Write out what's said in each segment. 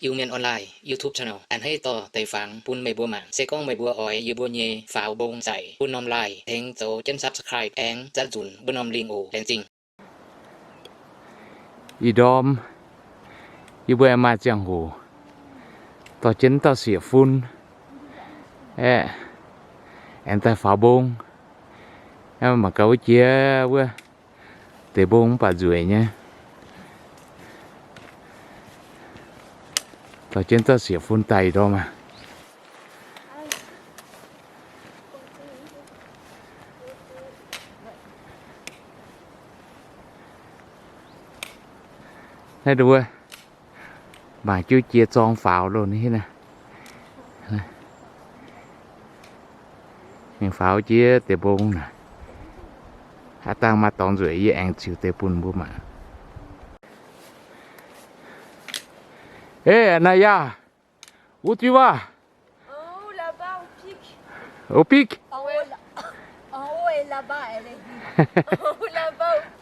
Iu-Mienh Online YouTube channel a'hneiv dorh deix fangx bun meih mbuo mangc. Se gorngv meih mbuo oix yie mbuo nyei faaux mbong nzaic bun norm like tengx zoux jienv subscribe aengx zatv nzunc mbuo norm lingh oc. Laengz zingh. Ih ndorm yie mbuo aengx maaih ziangh hoc dorh jienv dauh sieqv-fun aeqv, aengx daaih faaux mbong. Mangc gaax wuov jiex wuov deix mbong mv baac nzueic nyei. Dorh jienv dauh sieqv-fun daaih ih ndorm aqv. Naaiv nduov, mangc jienv jiex zorng faaux loh, naaiv mingh faaux jiex deix mbong naaic. Aav dangh maaih dorngx nzueic yie aengx ziux deix bun mbuo mangc. Eh, Anaya, où tu vas? En haut là-bas au pic. Au pic? En haut là-bas elle est. En haut là-bas au pic.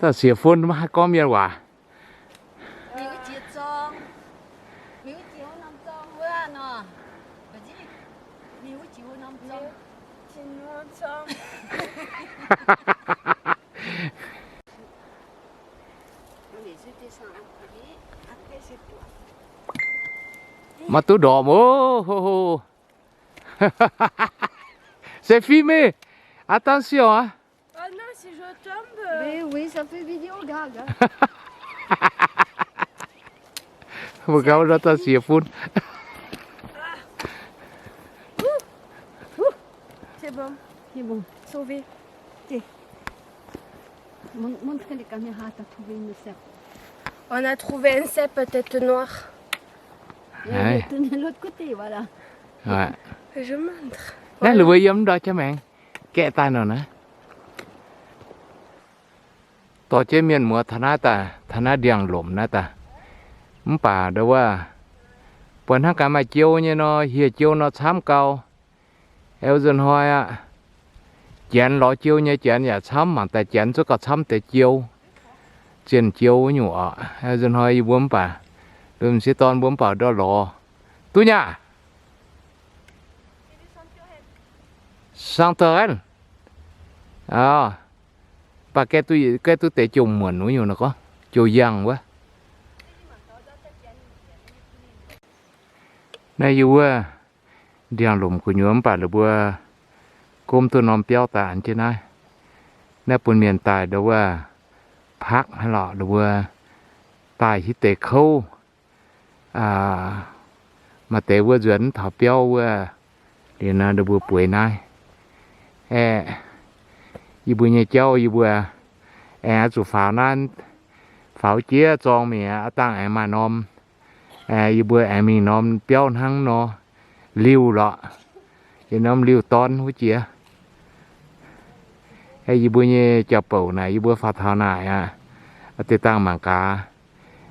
Dauh sieqv-fun maiv haih gorngv mienh waac. Mingh wuov jiex zorng. Mingh wuov jiex wuov norm zorng wuov nor. Mingh wuov jiex wuov norm zorng. Maiv duqv ndorpc oc. C'est filmé. Attention, hein. Ah non, si je tombe, euh. Mais oui, ça fait vidéo, gars, gars. Mbuo gauh nor dauh sieqv-fun. C'est bon. C'est bon. Sauvé. Tiens. Mon-, montre les caméras, t'as trouvé une cèpe. On a trouvé une cèpe à tête noire. Et ouais. Tenez l'autre côté, voilà. Ouais. Je montre. Naaiv la'buo yiem ndau jaa maengx gaeqv daaih nor naaiv. Dorh jienv mienh muoz taux naaiv daaih, taux naaiv ndiangx-lomc naaiv daaih. Mv baac ndau wuov, buatc hnangv gaax maaih jou nyei nor, hieh jou nor camv gau. Eix nzunc hnoi aqv, janx lorz jou nyei janx yaac camv, mangc daaih janx zuqc gauh camv deix jou, zienh jou wuov nyungc oc. Eix nzunc hnoi yie mbuo mv baac, mbuo m'sieqv dorn mbuo mv baac ndortv lorz. Duqv nyei aqv? Cent treize. Aa, mv baac gaeqv duqv, gaeqv duqv deix jou muonc wuov nyungc nor gorngv, jou yangh wuov. Naaiv yie wuov ndiangx-lomc gu'nyuoz mv baac la'buo gomv duqv norm biauv daaih an jienv naaiv. Naaiv bun mienh daaih ndau wuov park hnangv lorqc, la'buo daaih hitv deix kouv. Maaih deix wuov nzuonx mv taux biauv wuov, liuz nor ndau mbuo bueix naaiv. Aeqv, yie mbuo nyei jauv yie mbuo aengx oix zuqc faaux naaiv, faaux jiex zorng mingh aqv, dangh aengx maaih norm, yie mbuo aengx mingh norm biauv hnangv nor, liuh lorqc, yietc norm liuh dorn wuov jiex. Yie mbuo nyei jauv-bouc naaic yie mbuo faaux taux naaic aqv, deix dangh mangc gaax,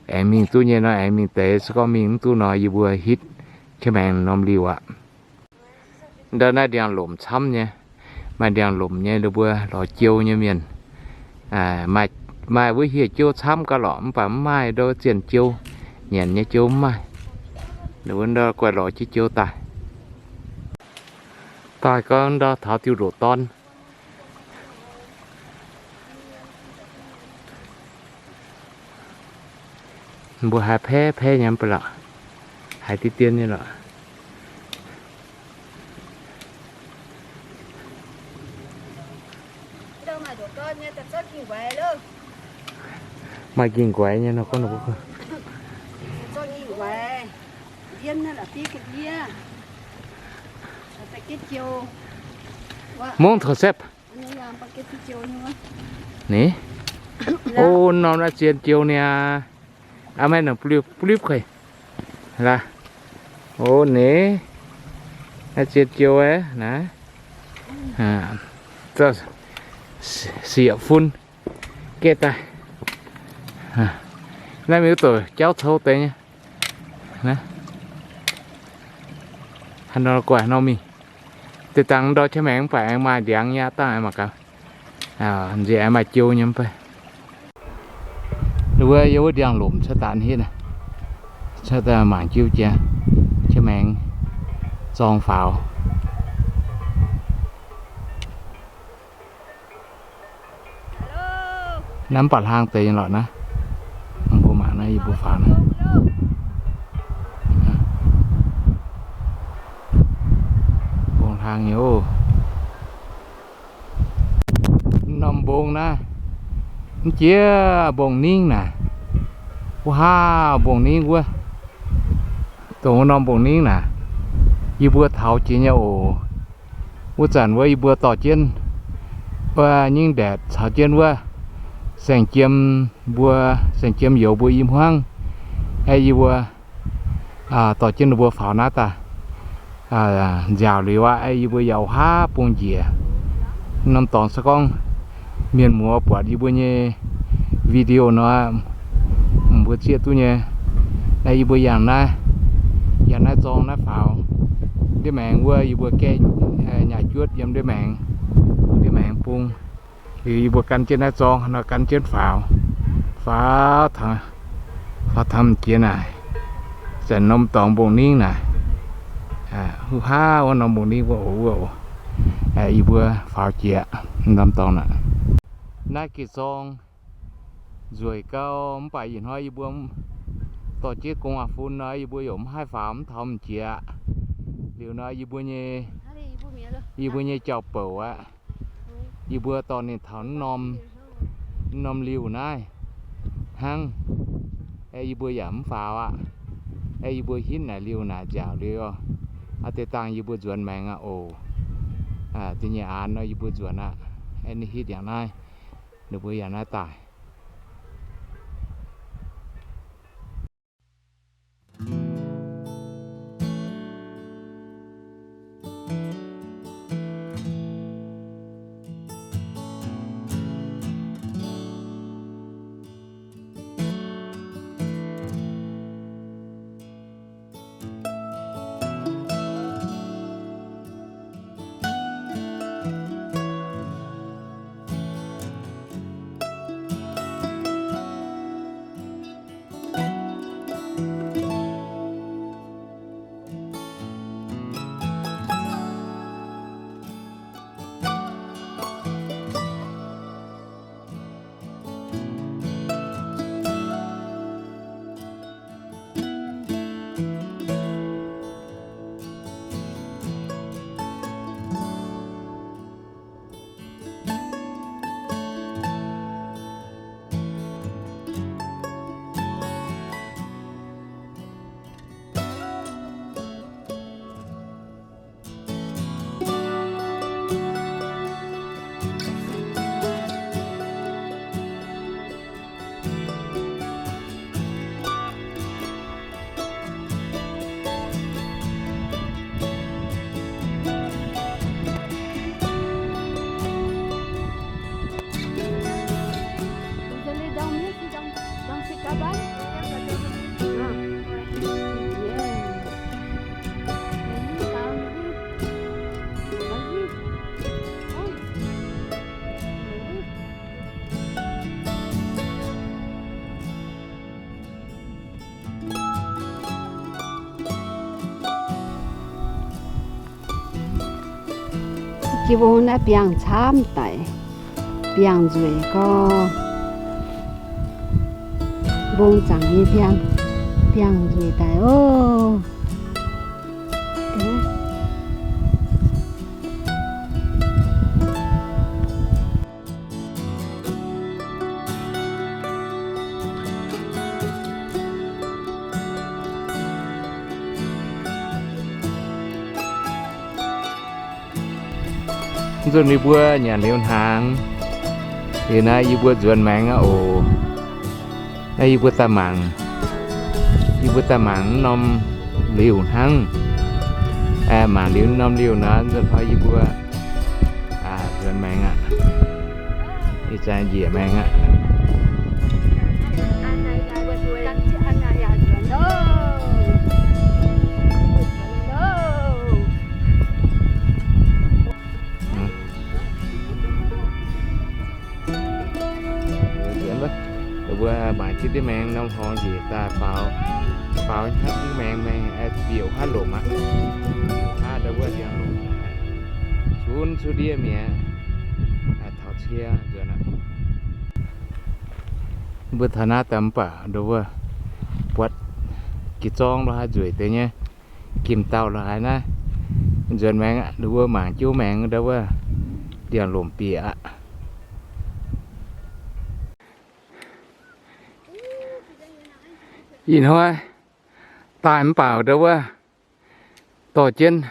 aengx mingh duqv nyei nor aengx mingh deix, se gorngv mingh mv duqv nor yie mbuo hitv jienv maengx norm liuh aqv. Ndau naaiv ndiangx-lomc camv nyei, maaih ndiangx-lomc nyei, ninh mbuo lorz jou nyei mienh. Maaih wuov hieh jou camv gauh lorqc, mv baac mv maaih ndau zienh jou, nyanc nyei jou mv maaih. Ninh mbuo ndau guaih lorz jienv jou daaih. Daaih gorngv ndau taux diuh ndoqc dorn. Mbuo haiz paev paev nyei mv baac lorqc, haiz deix dien nyei lorqc. Maaih ging-nquaix nyei nor gorngv. Mungv taux sepv. Ni, o, norm naaiv zien jou niaa. Aa, maiv nongc blipv kuei. Laaix, o, ni, naaiv zien jou aqv naaiv. Sieqv-fun gaeqv daaih. Naaiv mingh wuov doc jauv cou deix nyei. Haaix nor guaih haaix nor mingh. Deix dangh ndau jienv maengx mv baac aengx maaih ndiangx nyei aqv, dangh aengx mangc gaax. Nziex aengx maaih jou nyei mv baac. Wuov yie wuov ndiangx-lomc cuotv daaih hitv, cuotv daaih mangc jienv jiex, jienv maengx zorng faaux. Naaiv mv baac hlang deix nyei lorqc naaiv. Mbuo mangc naaiv yie mbuo faaux naaiv. Mbong hlang nyei oc. Norm mbong naaiv, mv jiex mbong-ningv naaic. Wuov haav mbong-ningv wuov, dongh wuov norm mbong-ningv naaic, yie mbuo taux jiex nyei oc. Wuov zanc wuov yie mbuo dorh jienv wuov nyingv ndaetc caux jienv wuov saeng-jiem mbuo, saeng-jiem youz mbuo i hmuangv, aeqv, yie mbuo dorh jienv ninh mbuo faaux naaiv daaih nziaauc liuz aqv, aeqv, yie mbuo yaac haav bung njiec. Norm dorngx se gorngv mienh muoz buatc yie mbuo nyei video nor, mbuo zieqv duqv nyei. Aeqv, yie mbuo yangh naaiv, yangh naaiv zorng naaiv faaux. Ndiev maengx wuov yie mbuo gaeqv nyaah juotv yiem ndiev maengx, ndiev maengx bung. Liuz yie mbuo gan jienv naaiv zorng nor gan jienv faaux, faaux, faaux taux jiex naaic, zanc norm dorngx mbong-ningv naaic. Huv haav wuov norm mbong-ningv wuov oc, wuov oc. Yie mbuo faaux jiex norm dorngx naaic. Naaiv geh zorng nzueic gau, mv baac ih hnoi yie mbuo dorh jienv gong-waac-fun nor, yie mbuo yaac mv haih faaux, mv taux m'jiex. Liuz nor yie mbuo nyei, yie mbuo nyei jauv-bouc aqv. Yie mbuo dorh ninh taux norm, norm liuh naaiv hnangv. Aeqv, yie mbuo yaac mv faaux aqv. Aeqv, yie mbuo hitv naaic liuh naaic nziaauc liuz, aa, deix dangh yie mbuo nzuonx maengx aqv oc. Da'nyeic aanx nor yie mbuo nzuonx aqv. Aeqv, ninh hitv yangh naaiv, ninh mbuo yangh naaiv daaih. Vous allez dormir ici dans, dans ces cabanes ? Ah, c'est bien. Vas-y, vas-y. Vas-y. Vas-y. Jiex mbong naaiv biangh camv daic, biangh nzueic gau. Mbong zaangc nyei biangh, biangh nzueic daic oc. Nzunc yie mbuo nyanc liuz hnaangx, liuz naaiv yie mbuo nzuonx maengx aqv oc. Naaiv yie mbuo daaih mangc, yie mbuo daaih mangc norm liuh hnangv. Mangc liuz norm liuh nor, nzunc hnoi yie mbuo nzuonx maengx aqv. Ih zanc njiec maengx aqv. Mbuo mangc jienv Faaux, faaux hnangv maengx maengx, bieqc haav lomc aqv. Bieqc haav ndau wuov ndiangx-lomc, cunv cuotv ndiev mi'aqv. Taux cie nzuonx aqv. Mbuo taux naaiv daaih mv baac ndau wuov buatc jiex zorng lo haaix nzueic deix nyei, gimh dauh lo haaix naaiv, nzuonx maengx aqv. Ndau wuov mangc jiouv maengx ndau wuov ndiangx-lomc bieqc aqv. Ih hnoi daaih mv baac ndau wuov dorh jienv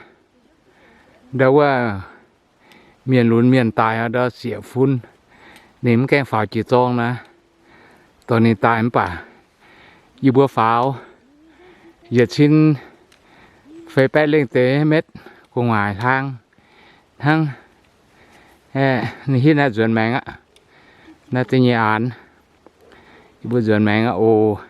ndau wuov mienh lunx mienh daaih ndau sieqv fun. Ninh mv gaengh faaux jiex zorng naaiv, dorh ninh daaih mv baac yie mbuo faaux yietc cin feix baeqv lengh deix metv gu'nguaaic hlang hnangv. Ninh hitv naaiv nzuonx maengx aqv. Naaiv da'nyeic aanx. Yie mbuo nzuonx maengx aqv oc.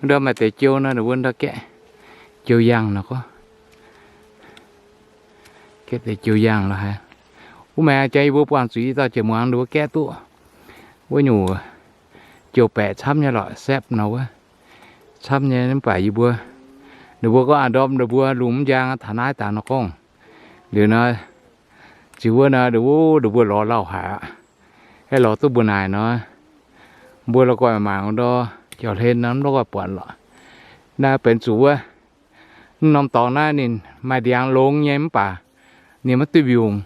Ndau maaih deix jiou nor, ndau wuov ndau gaeqv jiou yangh nor gorngv. Gaeqv deix jiou yangh lo haaix. Wuov maengx jang yie mbuo buangh zuiz i dauh jiex muangx ndau wuov gaeqv duqv wuov nyungc jiou baeqc camv nyei lorqc, sepv nor wuov. Camv nyei mv baac yie mbuo, ninh mbuo gorngv a'ndorm ninh mbuo lungh mv njang taux naaiv daaih nor gorngv. Liuz nor, ziux wuov nor, ninh wuov ninh mbuo lorz lauh haic aqv. Aeqv, lorz duqv mbuo naaic nor, mbuo la'guaih mangc ndor, jauv-hlen nor mv la'guaih buatc lorqc. Naaiv benx zuqc wuov, mv norm dorngx naaiv ninh maaih ndiangx longx nyei mv baac ninh maiv duih mbiungc.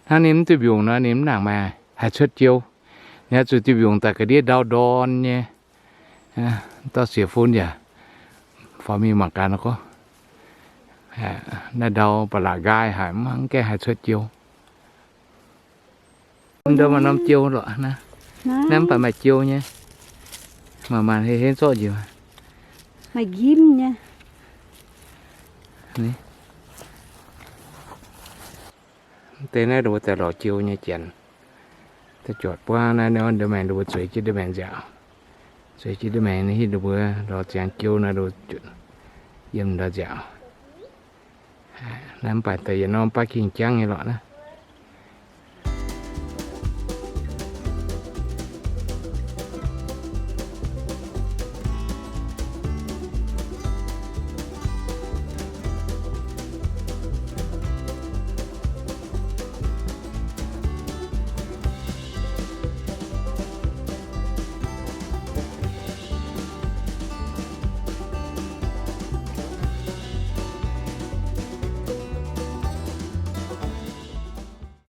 Hnangv ninh mv duih mbiungc nor, ninh mv nangc maaih haih cuotv jiou. Ninh oix zuqc duih mbiungc daaih ga'ndiev ndau ndorn nyei. Dauh sieqv-fun yaac faaux mingh mangc gaax nor gorngv. Naaiv ndau ba'laqc nqaai haic, mv gaengh haih cuotv jiou. Ndau maaih norm jiou lorqc naaiv. Naaiv mv baac maaih jiou nyei. Maaih maanc hei henv zorqv njiec. Maaih njimv nyei. Deix naaiv ndau wuov daaih lorz jiou nyei janx. Daaih juotc buangv naaiv, ndau maengx ndau mbuo zueiz jienv ndau maengx nziaauc. Zueiz jienv ndau maengx naaiv hitv ndau mbuo lorz ziangx jiou naaiv ndau yiem ndau nziaauc. Naaiv mv baac daaih yietc norm baav ging jangv nyei lorqc naaiv.